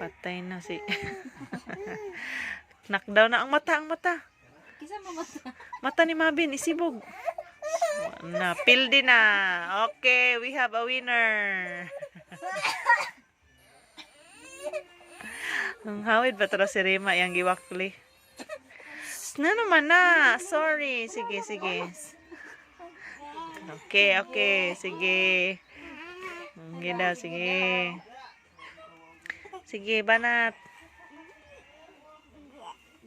Patay na si. Knockdown na ang mata, ang mata. Kisa mo mata. Mata ni Mabin, isibog. Na, pildi na. Okay, we have a winner. Ang hawid ba tara si Rima yang giwakli? Na naman na. Sorry. Sige, sige. Okay. Sige. Sige daw, sige. Sige, banat.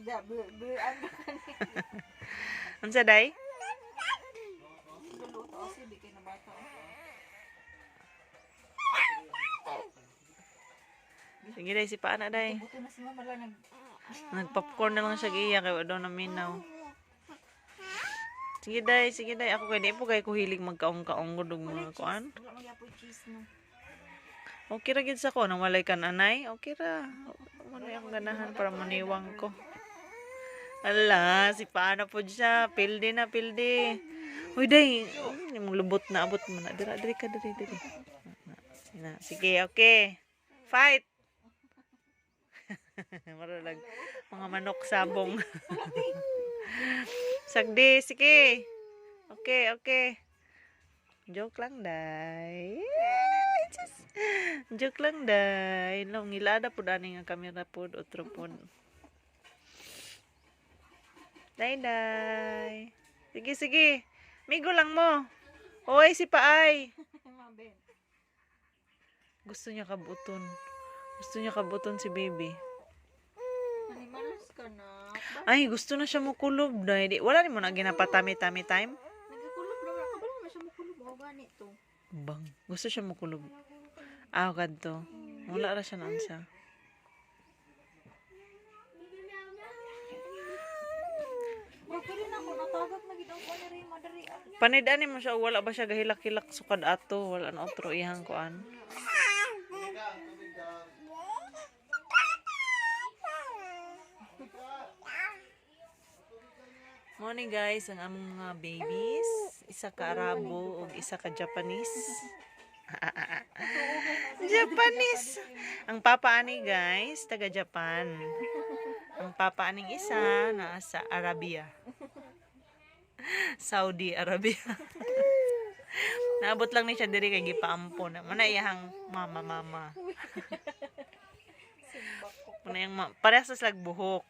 Da, bu, bu, ano ka ni? Unsa day? Luluto kasi, di kayo na bata. Sige day, si paana day. Buto na si mama lang nag. Nagpopcorn na lang siya giya kay wa daw naminaw. Sige day, sige day. Ako kay di po kay ko hilig magkaong-kaong gud og mga kuan. Wala magyapoy cheese no. Okay ra gid sa ko nang walay kan anay. Okay ra. Wala akong ganahan para maniwang ko. Ala, si paano po siya. Pildi na, pildi. Uy, day. Imong lubot na abot mo na. Dira, diri ka, diri, diri. Na, sige, okay. Fight! Maralag, mga manok sabong. Sagdi, sige. Okay. Joke lang, day. Just, joke lang, day. Long, ngilada po dani nga kamera po, otro po. Day, day. Sige, sige. Migo lang mo. Oy, si Paay. Maben. Gusto niya kabuton. Gusto niya kabuton si baby. Manimalos ka na. Ay, gusto na siya mukulob, day. Di, wala ni mo na ginapatami-tami time. Nagkakulob na wala ka ba naman siya mukulob o ganito. Bang. Gusto siya mukulob. Ah, kadto. Wala ra siya naon siya. Bro, pwede na ako natagak na gid ako ni Rima diri. Panidani mo siya, wala ba siya gahilak-hilak sukad ato, wala na otro iyang kuan. Morning guys, ang among mga babies, isa ka Arabo ug isa ka Japanese. Japanese. Ang papa ani guys, taga Japan. Ang papa aning isa nasa Arabia. Saudi Arabia. Naabot lang ni siya diri kay gipaampo na. Muna iyang mama mama. Muna iyang parehas sa slag buhok.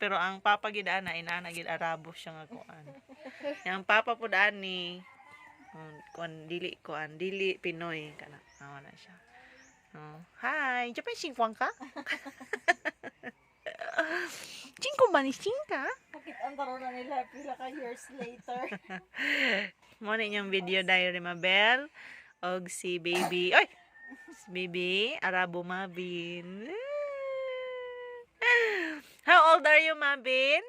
Pero ang papa gid ana inana gid Arabo siya nga kuan. Yang papa pud ani kuan dili Pinoy kana. Awa na siya. Oh. Hi, Japan singkwang ka? Cingko ba ni singka? Bakit ang taro na nila pila ka years later? Mo na inyong video diary Mabel og si baby. Oy! Si baby Arabo Mabin. How old are you, Mabin?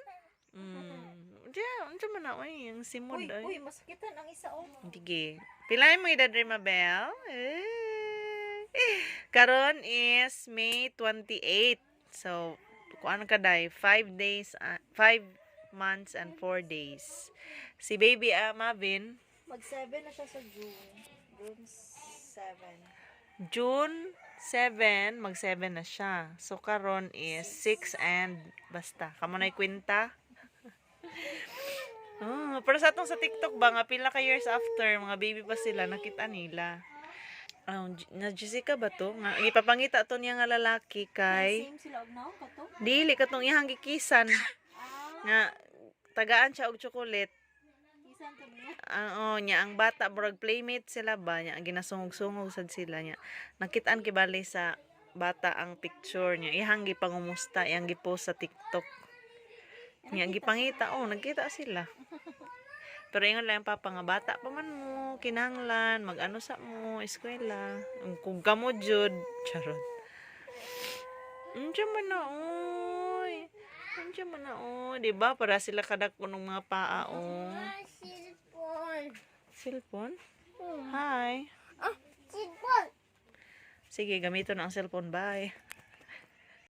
Diya, unsa man na oy, ang simod Uy, oy. uy, masakitan ang isa oh. Sige. Pila mo edad rin, Mabel? Eh. Karon is May 28. So, kuan ka day, 5 days, 5 months and 4 days. Si baby Mavin, Mag 7 na siya sa June. June 7. June 7, mag 7 na siya. So, karon is 6 and basta. Kamo na'y kwenta. Oh, pero sa atong sa TikTok ba, nga pila ka years after, mga baby pa sila, nakita nila. Oh, na Jessica ba to? Nga, ipapangita to niya nga lalaki kay Same sila og naon ka to? Dili katong iyang gikisan. Nga tagaan siya og chocolate. Kisan to niya. Ang oh, niya ang bata murag playmate sila ba niya ang ginasungog-sungog sad sila niya. Nakitaan kibali sa bata ang picture niya. Iyang gipangumusta, iyang gipost sa TikTok. Niya gipangita, oh, nagkita sila. Pero ingon lang ang papa nga bata pa man mo, kinahanglan mag-ano sa mo, eskwela. Ang kung kamo jud, charot. Unsa man na oy. Unsa man na oy, di ba? Para sila kadako ng mga paa oh. Cellphone. Cellphone? Hi. Cellphone. Sige, gamiton ang cellphone. Bye.